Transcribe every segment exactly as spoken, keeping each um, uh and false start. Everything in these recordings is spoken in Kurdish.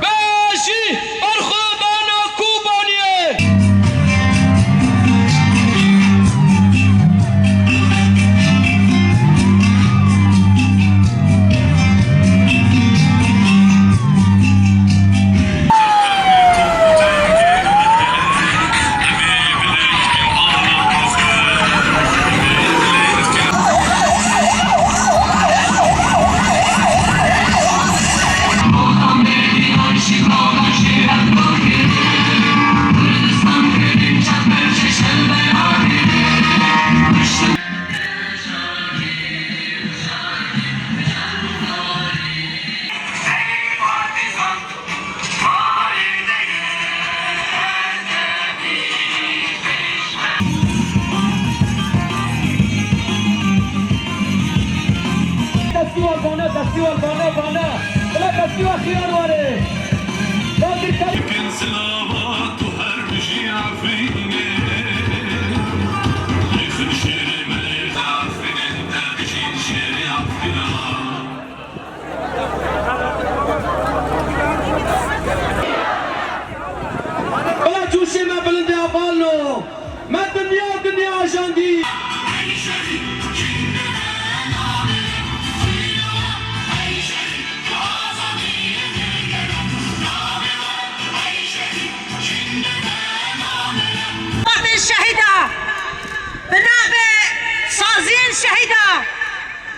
Bejî berxwedana Kobaniyê! Destî wer bane, destî wer bane, bane. Bila destî wer xiyar were. Dagirkerî. Kin silava tu her bijî Efrînê. Lêxin şêrê me lê Efrînê, te bijî şêrê Efrînê. Bila cûşê me bilindê hevalno. Me dinya dinya ajandî. Matê şehîda, bi navê saziyên şehîda,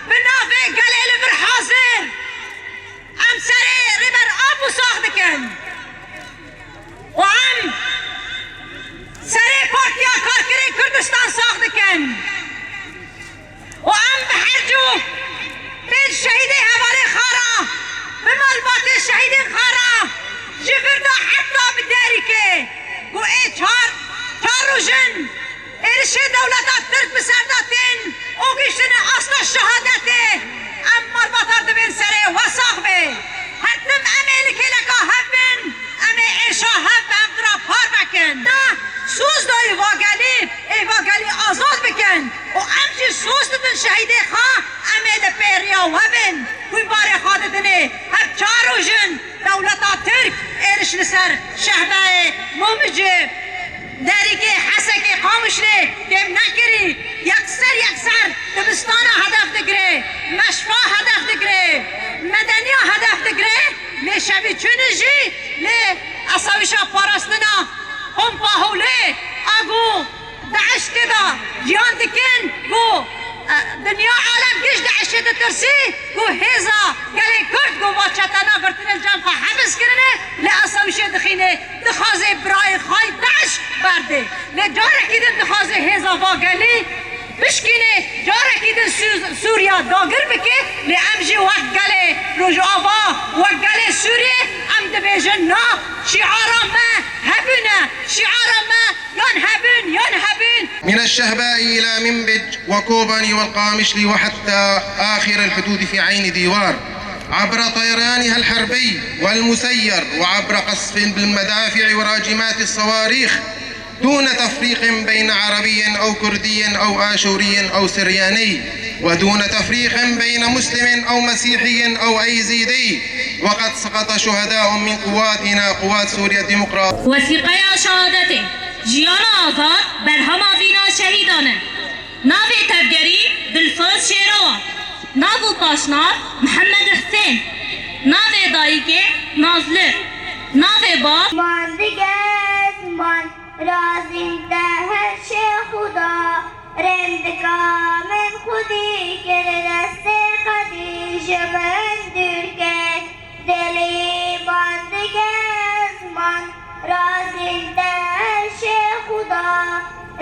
bi navê gelê li vir hazir, em serê Rêber Apo sax dikin. Û em serê Partiya Karkerên Kurdistan sax dikin. Û em bi her cû pênc şehîdê hevalê xwe re, bi malbatê şehîdên xwe re, ji vir de heta bi derîkê ku ê çar, çar roj in êrişê dewleta Tirk bi ser de tên û gihiştine asta şehadetê, em malbatar dibên serê we sax be. Her tim em ê li kêleka hev bin, em ê êşa hev bi hev re parve kin. Na soz dayî va gelî, ê va gelî azad bikin û em jî soz didin şehîdê xwe, em ê li pêriya we bin. Hûn barê xwe didinê, hev çar roj in dewleta Tirk êriş li ser şehbeyê Mûmicê, Derîkê, Hesekê, Qamişlê kêm nekirî, yekser yekser dibistana hedef digire, meşfa hedef digire, medeniya hedef digire, lê şevî çûnî jî lê esawîşa parastina Kompa Hewlê a ku DAIŞ tê de ciyan dikin, ku, e, dinya alem giş DAIŞê ditirsî, ku hêza gelê Kurd ku va çetena girtinê li cem xwe hebs kirine, li esawîşê dixîne, dixwaze birayê xwe yê DAIŞ berdê. Lê carekî din dixwaze hêza va gelî bişkîne, carekî din Sû-, Sûriya dagir bike, lê em jî wek gelê Rojava, wek gelê Sûriyê em dibêjin na, şiara me hebûn e, şiara me yan hebûn, yan hebûn. من الشهباء إلى منبج وكوباني والقامشلي وحتى آخر الحدود في عين ديوار، عبر طيرانها الحربي والمسير وعبر قصف بالمدافع وراجمات الصواريخ، دون تفريق بين عربي أو كردي أو آشوري أو سرياني، ودون تفريق بين مسلم أو مسيحي أو أيزيدي، وقد سقط شهداء من قواتنا، قوات سوريا الديمقراطية. Wesîqeya şehadetê, jiyana azad, berhema vîna şehîdan e. Navê tevgerî Dilfiz Şêrova. Nav û paşnav Mihemed Hisên. Navê dayikê Nazli. Navê bav. Man digez man razîm te her şê xuda. Rindika min xwedî kir destê qedî ji min